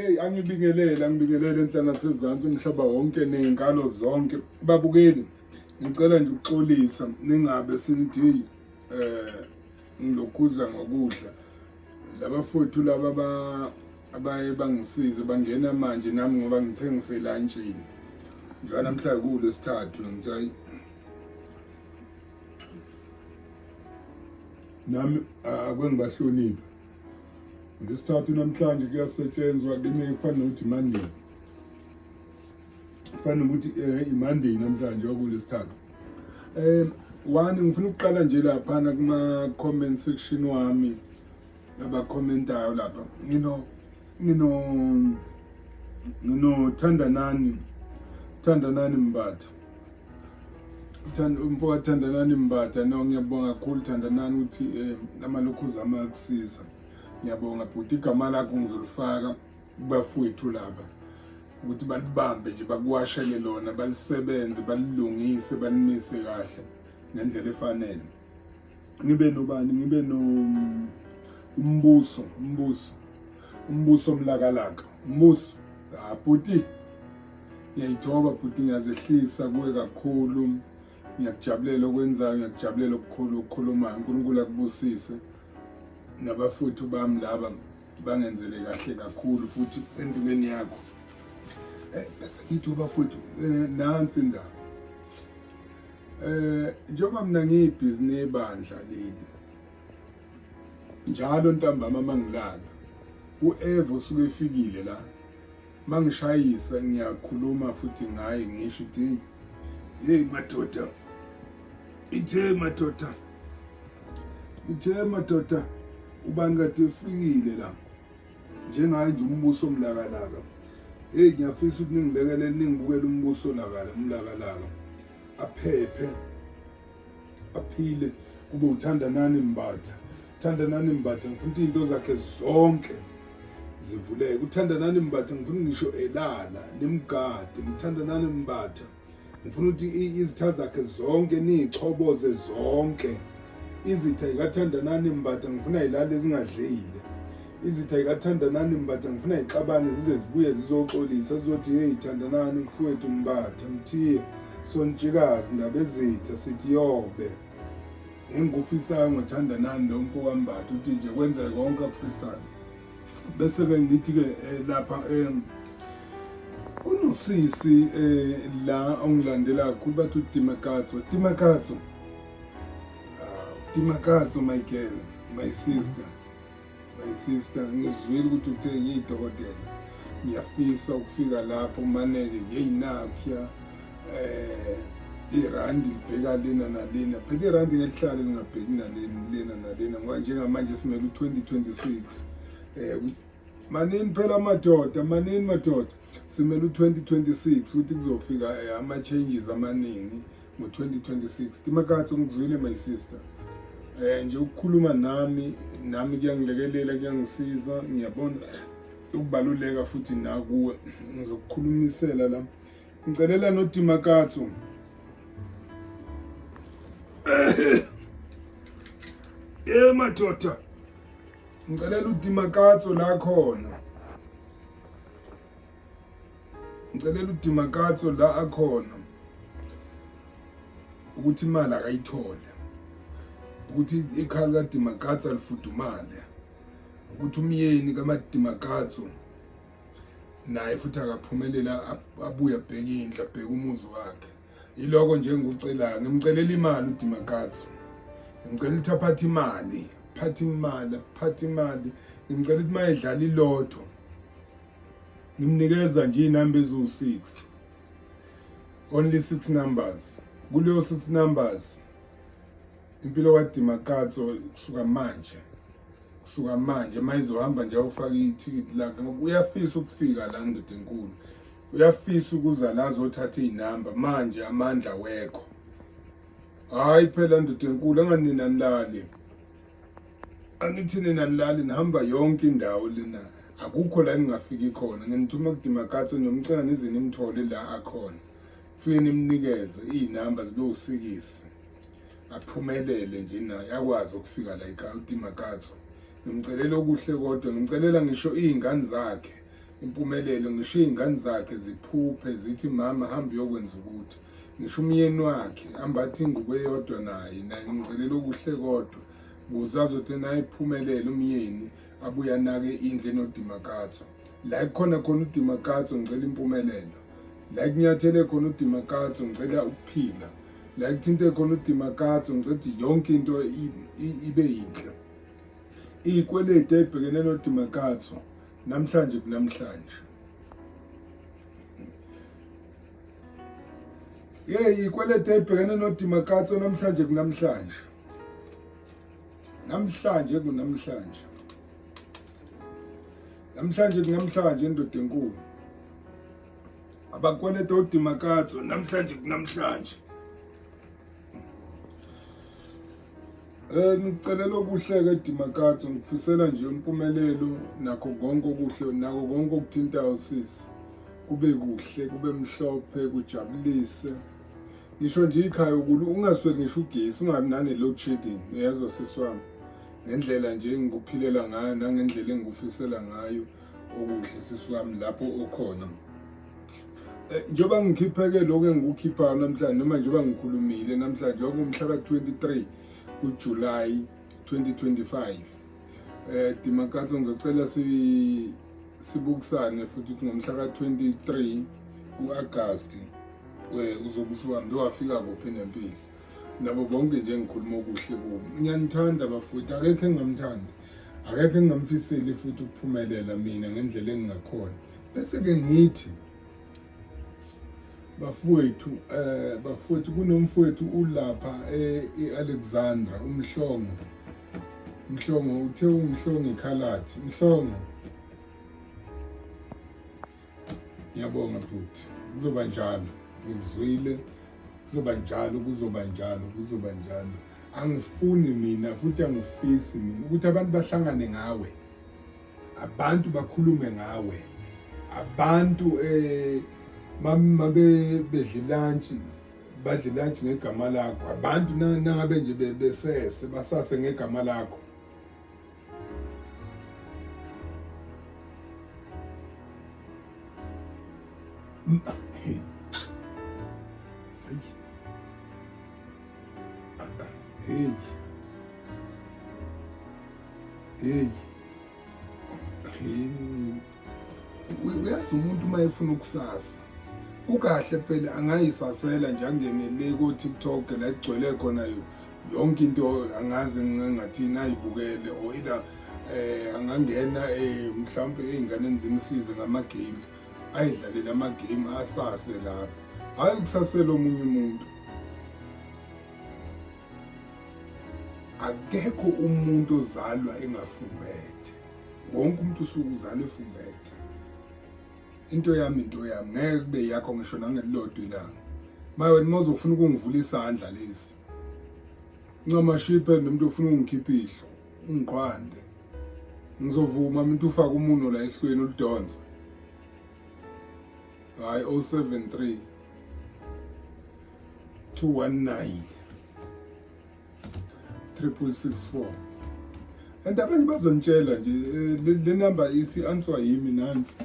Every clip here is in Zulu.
Hey, angibingelele, angibingelele enhla nasezansi umhlaba wonke nezinkalo zonke. Babukeli, ngicela nje ukuxolisa ningabe sinithi ngilokhuza ngokudla. Labafowethu laba abaye bangisize bangena manje nami ngoba ngithe ngiselantshini. Njengoba namhlanje kuwulwesithathu ngithi hayi nami ake ngibahloniphe. Ngesithathu namhlanje kuyasetshenzwa kimi kufanele ukuthi Monday. Kufanele ukuthi iMonday namhlanje okulesithathu. One ngifuna ukuqala nje laphana kuma comment section wami abakhomentayo lapha. Ngino Thandanani, Thandanani Mbatha. Umfo kaThandanani Mbatha, no ngiyabonga kakhulu Thandanani ukuthi amalokhuza ami ayakusiza. Ngiyabonga bhuti, igama lakho ngizolifaka kubafowethu laba ukuthi balibambe nje bakuwashele lona, balisebenze, balilungise, balimise kahle ngendlela efanele. Ngibe nobani? Ngibe no Umbuso, Umbuso, Umbuso Mlakalaka, Umbuso. Ah bhuti, ngiyayithoba bhuti, ngiyazehlisa kuwe kakhulu, ngiyakujabulela okwenzayo, ngiyakujabulela okukhulu okukhulumayo. uNkulunkulu akubusise nabafowethu bami laba bangenzele kahle kakhulu futhi empilweni yakho. Bese ngithi bafowethu, nansi indaba. Njengoba mina ngiyibhizinisi ebandla leli, njalo ntambama mangilala uEva usuke efikile la, mangishayisa ngiyakhuluma futhi ngaye, ngisho ukuthi hey madoda, ithe madoda, ithe madoda, ubani kade efikile la njengaye nje umbuso omlakalaka. Hey, ngiyafisa ukuthi ningilekelele, ningibukele umbuso lakala umlakalaka, aphephe, aphile, kube uThandanani Mbatha. Thandanani Mbatha, ngifuna ukuthi izinto zakhe zonke zivuleke. UThandanani Mbatha, ngifuna ngisho elala nimgade. NgiThandanani Mbatha, ngifuna ukuthi izitha zakhe zonke niyichoboze zonke. Izitha ikaThandanani Mbatha ngifuna ilale zingadlile. Izitha ikaThandanani Mbatha ngifuna ixabane zize zibuye zizoxolisa, zizothi hey Thandanani mfowethu Mbatha Mthiye Sontshikazi ndaba ezitha sithi yobe. Engikufisayo ngoThandanani lo mfo kaMbatha uthi nje kwenzeke konke akufisayo. Bese ke ngithi ke lapha kunosisi la ongilandela kakhulu bathi uDimakatso, Dimakatso, Dimakatso my girl, my sister, my sister, ngizwile ukuthi uthe ngiyidokotela, ngiyafisa ukufika lapho maneke yeyinakya irandi libheka lena nalena. Phela irandi ngelihlale lingabheki nalena lena nalena, ngoba njengamanje simele u-2026. Manini phela madoda, manini madoda, simele u-2026 ukuthi kuzofika ama-changes amaningi ngo-2026. Dimakatso, ngikuzwile my sister. Nje ukukhuluma nami kuyangilekelela, kuyangisiza, ngiyabona ukubaluleka futhi nakuwe. Ngizokukhulumisela la, ngicelela noDimakatso. Madoda, ngicelela uDimakatso la khona, ngicelela uDimakatso la akhona ukuthi imali akayithole, ukuthi ikhaya likaDimakatso alifudumale, ukuthi umyeni kaMadimakatso naye futhi akaphumelela, abuye abheke indlu, abheke umuzi wakhe. Yiloko nje engikucelayo, ngimcelela imali uDimakatso, ngicela ukuthi aphathe imali, aphathe imali, aphathe imali. Ngimcela ukuthi uma edlala ilotho ngimnikeza nje iy'namba eziwu-6, only 6 numbers. Kuleyo 6 numbers impilo kaDimakatso kusuka manje, kusuka manje uma izohamba nje ayofaka ithikithi lakhe, ngoba uyafisa ukufika la ndoda enkulu, uyafisa ukuza la azothatha iy'namba manje, amandla wekho. Hhayi phela ndoda enkulu, anganina nilale, angithi nina nilale, nihamba yonke indawo lena, akukho la ningafiki khona. Nginithuma kuDimakatso, niyomcela nize nimthole la akhona, fike nimnikeze iy'namba zibe usikisi, aphumelele nje naye akwazi ukufika la ekhaya uDimakatso. Ngimcelela okuhle kodwa, ngimcelela ngisho iy'ngane zakhe. Impumelelo ngisho iy'ngane zakhe ziphuphe zithi mama hamba uyokwenza ukuthi. Ngisho umyeni wakhe ambathe ingubo eyodwa naye, naye ngimcelela okuhle kodwa ukuze azothi nayiphumelele umyeni abuye anake indlu enoDimakatso. La kukhona khona uDimakatso ngicela impumelelo. La kunyathele khona uDimakatso ngicela ukuphila. La kuthinte khona uDimakatso ngicela ukuthi yonke into ibe yinhle. Izikweletu ebhekene noDimakatso namhlanje kunamhlanje. Yeyi izikweletu ebhekene noDimakatso namhlanje kunamhlanje. Namhlanje kunamhlanje. Namhlanje kunamhlanje indoda enkulu. Abakweleta uDimakatso namhlanje kunamhlanje. Ngicelela okuhle-ke Dimakatso, ngikufisela nje impumelelo nakho konke okuhle nako konke okuthintayo sisi. Kube kuhle, kube mhlophe, kujabulise. Ngisho nje ikhaya ukulu ungasweli ngisho ugesi, ungabi nane-load shedding, uyezwa sisi wami. Ngendlela nje engikuphilela ngayo nangendlela engikufisela ngayo okuhle sisi wami lapho okhona. Njengoba ngikhipheke lokhu engikukhiphayo namhlanje noma njengoba ngikhulumile namhlanje okumhla ka-23 kuJuly 2025 Dimakatso ngizocela sibukisane futhi ukuthi ngomhla ka-23 ku-Agasti uzobe usuhambe wafika kuphi nempilo nabo bonke nje ngikhuluma okuhle kubo. Ngiyanithanda bafowethu, akekho engingamthandi, akekho engingamfiseli futhi ukuphumelela mina ngendlela engingakhona. Bese-ke ngithi bafowethu bafowethu kunomfowethu ulapha e-Alexandra uMhlongo. Mhlongo uthe uMhlongo ikhalathi. Mhlongo ngiyabonga bhuti, kuzoba njalo, ngikuzwile, kuzoba njalo, kuzoba njalo, kuzoba njalo. Angifuni mina futhi angifisi mina ukuthi abantu bahlangane ngawe, abantu bakhulume ngawe, abantu mabe bedla ilantshi badla ilantshi ngegama lakho, abantu nangabe nje besese basase ngegama lakho. Hey. Hey. Hey. Hey. Uyazi umuntu uma efuna ukusasa kukahle phela angayisasela nje angene le ko-TikTok la kugcwele khona yonke into angazi ngingathini ayibukele or either angangena mhlawumbe ey'nganeni zimsize ngama-game ayidlalele ama-game asase lapho, hhayi ukusasela omunye umuntu. Akekho umuntu ozalwa engafumbethe, wonke umuntu usuke uzalwa efumbethe. Into yami into yami ngeke kube yakho ngisho nangelilodwa ilanga. Maye wena uma uzofuna ukungivula isandla lesi ncamashiphe nomuntu ofuna ukungikhipha ihlo ungiqwande, ngizovuma umuntu ufake umuno la ehlweni ulidonse. Hayi 073 219 3664. And abanye bazonitshela nje le number isi-answer yimi nansi,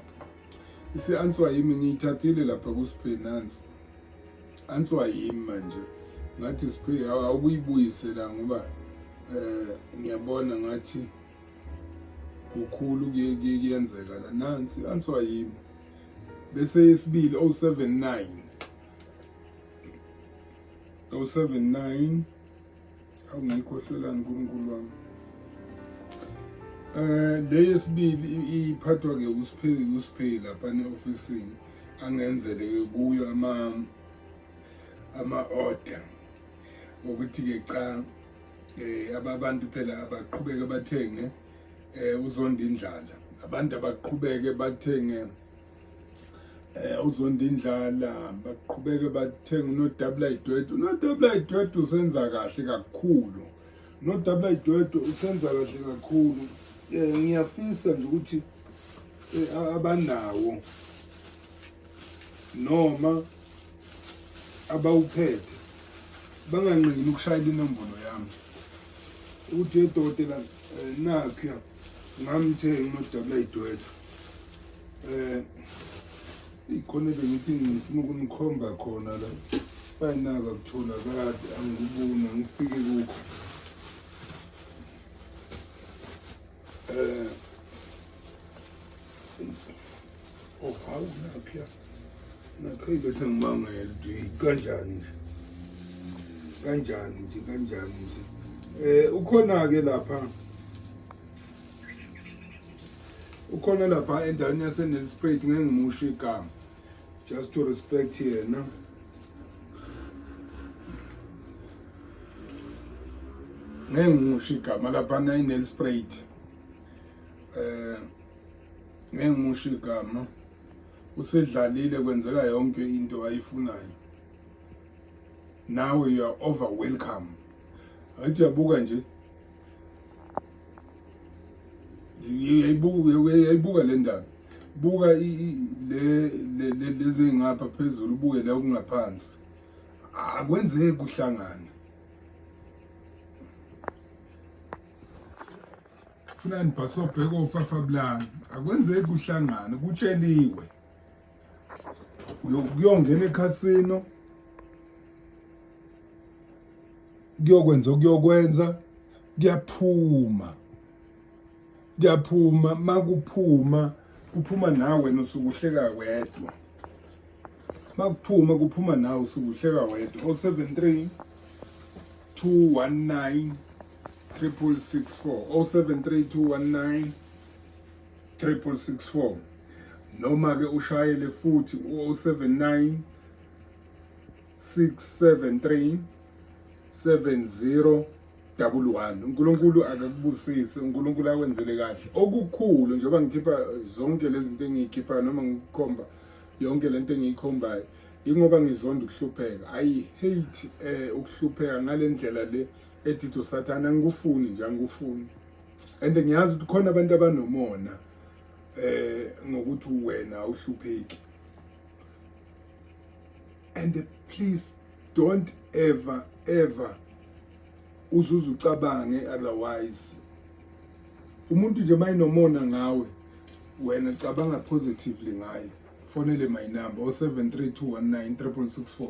isi-answer yimi ngiyithathile lapha kuSiphe nansi, answer yimi manje. Ngathi Siphe awukuyibuyise la ngoba ngiyabona ngathi kukhulu kuyenzeka la. Nansi answer yimi. Bese yesibili 079 079 awungikhohlelani uNkulunkulu wami. Le yesibili iphathwa ke uSiphe lapha ne-ofisini angenzele ke kuyo ama order ukuthi ke cha abantu phela abaqhubeke bathenge uzonda indlala, abantu abaqhubeke bathenge uzonda indlala, baqhubeke bathenge uNodabula Idwedwe. UNodabula Idwedwe usenza kahle kakhulu, uNodabula Idwedwe usenza kahle kakhulu. Ngiyafisa nje ukuthi abanawo noma abawuphethe banganqini ukushayela inombolo yami ukuthi edokotela nakhuya ngamthenga uNodabula Idwedwe. Ikhona bengithi ngifuna ukunikhomba khona la. Bayinaka kutholakali angikuboni angifike kukho. Oh hawu nakhiya. Nakhiya bese ngimangele ukuthi kanjani nje. Kanjani nje kanjani nje. Ukhona ke lapha. Ukhona lapha endaweni yaseNelspruit, ngeke ngimusho igama just to respect yena. Ngeke ngimusho igama lapha eNelspruit. Ngeke ngimusho igama. Usedlalile kwenzeka yonke into ayifunayo. Now you are over welcome. Ayithi uyabuka nje. Uyayibuka uyayibuka le ndaba. Buka le lezi ngapha phezulu ubuke la okungaphansi. Akwenzeki kuhlangana. Funa nibhasobheke ofafablana. Akwenzeki kuhlangana kutsheliwe. Kuyongena ekhasino kuyokwenza okuyokwenza kuyaphuma kuyaphuma makuphuma kuphuma nawe wena usuke uhleka wedwa makuphuma kuphuma nawe usuke uhleka wedwa. 073 219 6664, 073 219 6664, noma ke ushayele futhi u-079 673 7011. uNkulunkulu akakubusise, uNkulunkulu akwenzele kahle okukhulu. Njengoba ngikhipha zonke lezi zinto engiyikhiphayo noma ngikukhomba yonke lento engiyikhombayo, ingoba ngizonda ukuhlupheka. I hate ukuhlupheka ngale ndlela le edithi uSathane. Angikufuni nje, angikufuni. And ngiyazi ukuthi khona abantu abanomona ngokuthi wena awuhlupheki. And please don't ever ever uzuze ucabange otherwise. Umuntu nje mayinomona ngawe, wena cabanga positively ngaye. Fonele my number 0732196664,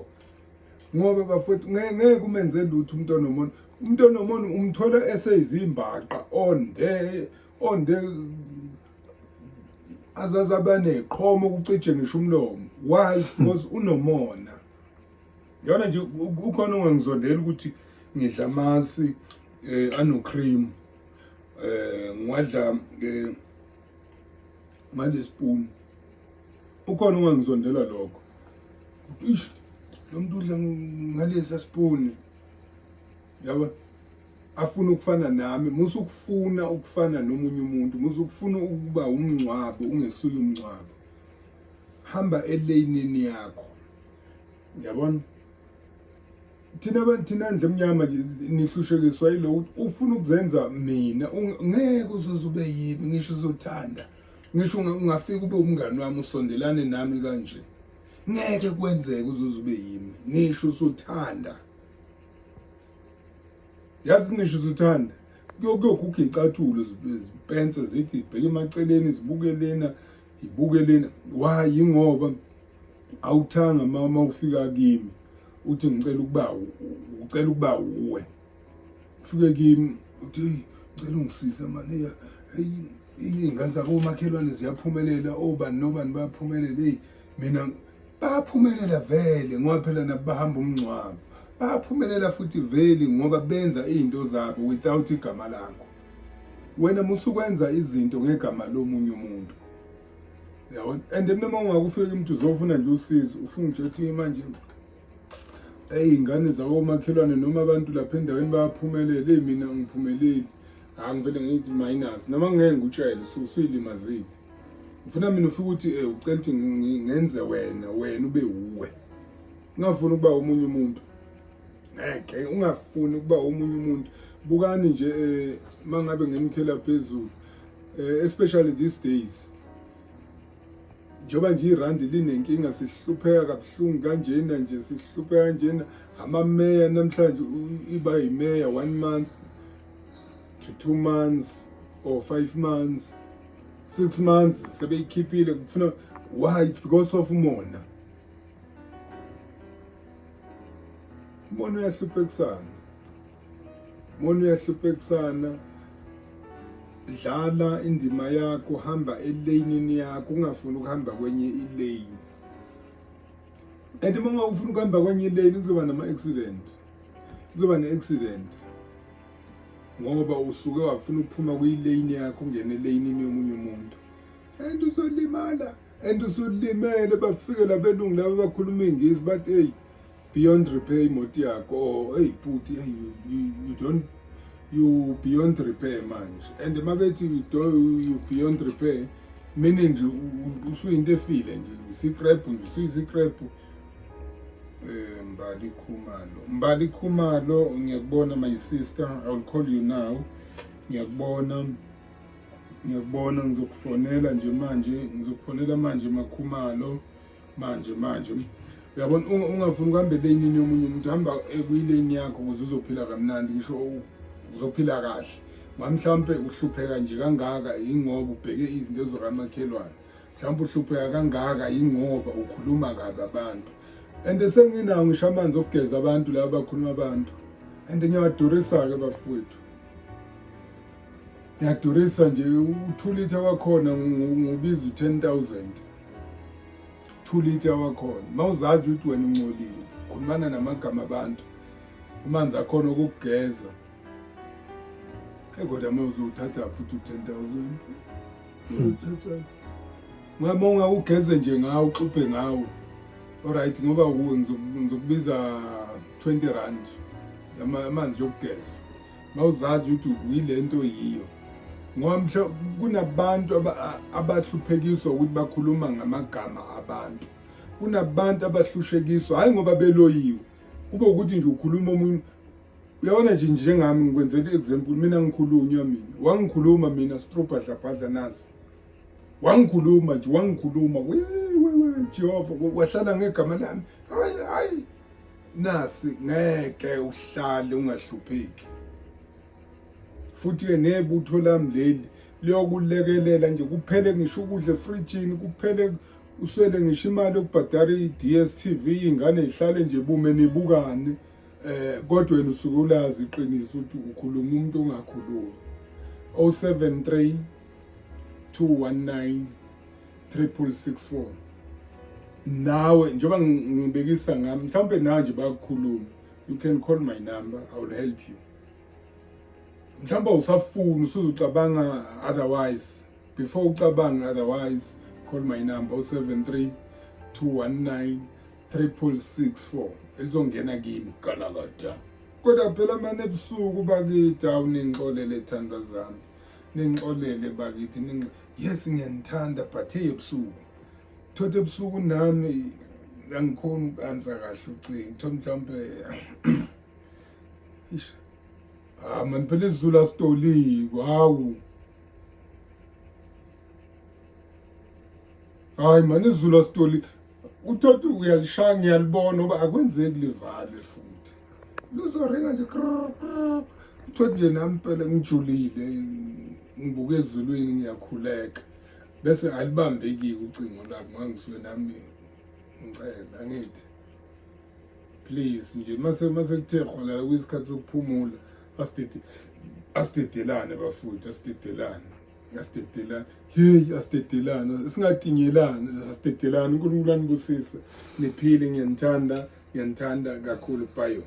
ngoba bafowethu ngeke umenze lutho umuntu onomona. Umuntu onomona umthola eseyizimbaqa, onde onde azaze abaneqhomo kucije ngisho umlomo. Why? Because unomona. Yona nje ukhona ongangizondela ukuthi ngidla amasi ano cream, ngiwadla ngale spoon. Ukhona ongangizondela lokho. Ish, lo muntu udla ngalesa spoon, yabo, afuna ukufana nami. Musa ukufuna ukufana nomunye umuntu, musa ukufuna ukuba umngcwabo ungesuye umngcwabo. Hamba elane yakho, yabona. Thina abantu, thina ndlu emnyama nje, nihlushekiswa yilo ufuna ukuzenza mina. Ngeke uzuze ube yimi ngisho uzothanda, ngisho ungafika ube umngani wami usondelane nami kanje, ngeke kwenzeke uzuze ube yimi ngisho usuthanda. Yazi, ngisho usuthanda kuyoguga icathulo zipense zithi bheke emaceleni, zibuke lena, ibuke lena. Why? Yingoba awuthanga mama ufika kimi uthi ngicela ukuba ucela ukuba uwe ufike kimi uthi hey, ngicela ungisize mani, hey, iy'ngane zakomakhelwane ziyaphumelela, obani nobani bayaphumelela, hey mina. Bayaphumelela vele ngoba phela nabo bahamba umngcwabo. Bayaphumelela futhi vele ngoba benza izinto zabo without igama lakho. Wena musukwenza izinto ngegama lomunye umuntu, yabona. And noma ungakufika umuntu uzofuna nje usizo, ufuna nje uthi manje eyi ingane zakomakhelwane noma abantu lapha endaweni bayaphumelela, eyi mina ngiphumeleli, angivele ngithi minus noma ngeke ngikutshele usuyilimazile. Ngifuna mina ufike uthi ucela ukuthi ngenze wena, wena ube uwe, ungafuni ukuba omunye umuntu. Ngeke ungafuni ukuba omunye umuntu. Bukani nje mangabe ngimkhela phezulu, especially these days, njengoba nje irandi linenkinga, sihlupheka kabuhlungu kanjena nje, sihlupheka kanjena. Amameya namhlanje iba yimeya 1 month to 2 months or 5 months. 6 months sebeyikhiphile. Kufuna why? It's because of umona. Umona uyahluphekisana, umona uyahluphekisana. Dlala indima yakho, hamba elanini yakho, ungafuni ukuhamba kwenye ilane. And uma ungafuna ukuhamba kwenye ilane, kuzoba nama-accident, kuzoba ne-accident, ngoba usuke wafuna ukuphuma kuyilane yakho, ungene elanini yomunye umuntu, and uzolimala and usulimele. Bafike labelungu laba bakhuluma ingisi, bathi, "Hey, beyond repair imoto yakho." Or, "Hey bhuti, hey, you don't, you beyond repair manje." And mabethi you don't, you beyond repair, meaning nje usuyinto efile nje, iscrap nje, usuyiscrap. Mbali Khumalo, Mbali Khumalo, ngiyakubona my sister, I will call you now. Ngiyakubona, ngiyakubona, ngizokufonela nje manje, ngizokufonela manje Makhumalo, manje manje. Uyabona, ungafuni ukuhamba elanini yomunye umuntu, hamba kuyilane yakho ukuze uzophila kamnandi, ngisho uzophila kahle. Ngoba mhlawumpe uhlupheka nje kangaka yingoba ubheke izinto ezikamakhelwane, mhlawumpe uhlupheka kangaka yingoba ukhuluma kabi abantu. And senginawo ngisho amanzi okugeza abantu laba bakhuluma abantu, and ngiyawadurisa-ke bafowethu, ngiyadurisa nje. U-2 litre wakhona ngubiza u-10,000, 2 litre wakhona. Uma uzazi ukuthi wena ungcolile, khulumana namagama abantu, amanzi akhona okukugeza. Hey, kodwa uma uzowuthatha futhi u-10,000, uthatha ngoba ungawugeze nje ngawo, uxubhe ngawo, alright, ngoba ngizokubiza R20 amanzi yokugeza. Mawuzazi ukuthi uyilento yiyo, ngoba mhla kunabantu abahluphekiswa ukuthi bakhuluma ngamagama abantu, kunabantu abahlushekiswa hayi ngoba beloyiwe, kube ukuthi nje ukhuluma omunye. Uyabona nje, njengami, ngikwenzela i-example, mina ngikhulunywa, mina wangikhuluma mina strobhadlabhadla nasi, wangikhuluma nje, wangikhuluma, we we we Jehova, wahlala ngegama lami. Hayi hayi, nasi ngeke uhlale ungahlupheki. Futhi-ke nebutho lami leli liyokulekelela nje, kuphele ngisho ukudla efrijini, kuphele, uswele ngisho imali yokubhadara i-DStv, iy'ngane yihlale nje bume nibukane, kodwa wena usuke ulazi iqiniso ukuthi ukhuluma umuntu ongakhulumi. 073 219 3664. Nawe njengoba ngibekisa ngami, mhlawumbe nawe nje bakukhuluma, you can call my number, I will help you. Mhlawumbe awusafuni, usuzucabanga otherwise. Before ucabanga otherwise, call my number, 073 219 3664, elizongena kimi galakada. Kodwa phela mane ebusuku bakithi, awu ningixolele thandwa zami, ningixolele bakithi, yes, ngiyanithanda, but hey, ebusuku thothi ebusuku nami angikhoni uku-answer kahle ucingo. Thothi mhlawumbe, ish, ah man, phela isiZulu asitoliko. Hawu, hayi man, isiZulu asitoli. Uthothi uyalishaya, ngiyalibona ngoba akwenzeki livalwe futhi, luzoringa nje krrr, krrr. Uthothi nje nami phela ngijulile, ngibuka ezulwini, ngiyakhuleka, bese alibambeki ucingo lwami ngoba ngisuke nami ngicela, angithi please nje, mase kuthe hola kuyisikhathi sokuphumula, asidede, asidedelane bafowethu, asidedelane, asidedelane, hey, asidedelane, singatinyelani, asidedelane. uNkulunkulu anibusise, niphile, ngiyanithanda, ngiyanithanda kakhulu. Bye.